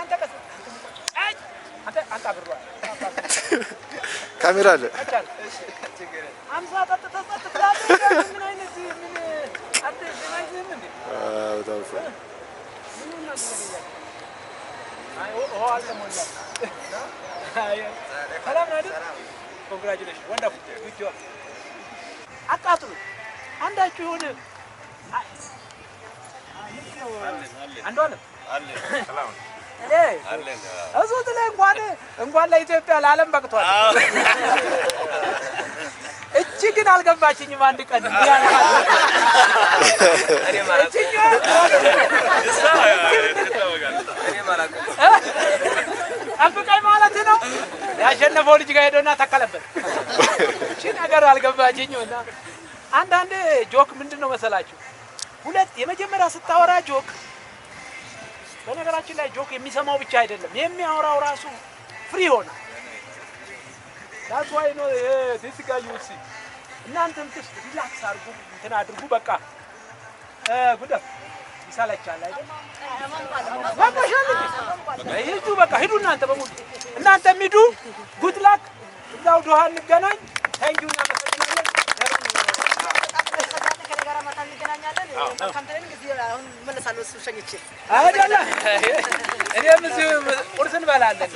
አንተ ቀስ፣ አይ አንተ አንተ ብሯ። ካሜራ አለ። 50 ጠጥተህ ጸጥ ትላለህ። ምን አይነት ምን አንተ ዜማ አይዝህም እንዴ? በጣም funny። ምን እናንተ ነገር? አይ ውሃ አልተሞላም። አይ ሰላም ነው አይደል? Congratulation, wonderful, good job። አቃጥሉ። አንዳችሁ የሆነ አይ፣ ምንድን ነው? አንዱ አለም እኔ እሱ ላይ እንኳን ለኢትዮጵያ ለዓለም በቅቷል። እቺ ግን አልገባችኝም። አንድ ቀን እንዲህ ያልካት እችኛዋ ጠብቀኝ ማለት ነው። ያሸነፈው ልጅ ጋር ሄዶና ተከለበት። እቺ ነገር አልገባችኝም። እና አንዳንድ joke ምንድን ነው መሰላችሁ? ሁለት የመጀመሪያ ስታወራ joke፣ በነገራችን ላይ joke የሚሰማው ብቻ አይደለም፣ የሚያወራው ራሱ free ይሆናል። That's why ነው this guy, you see። እናንተም ትስ relax አድርጉ፣ እንትን አድርጉ። በቃ ጉዳፍ ይሰለቻል አይደል? በቃሻል እንዴ? ሂዱ፣ በቃ ሂዱ። እናንተ በሙሉ እናንተም ሂዱ። Good luck። እዛው ዶሃ እንገናኝ። Thank you፣ እናመሰግናለን። ከእኔ ጋር ማታ እንገናኛለን። መልካም training። እዚህ አሁን እመለሳለሁ እሱ ሸኝቼ። አይደለ? እኔም እዚሁ ቁርስ እንበላለን።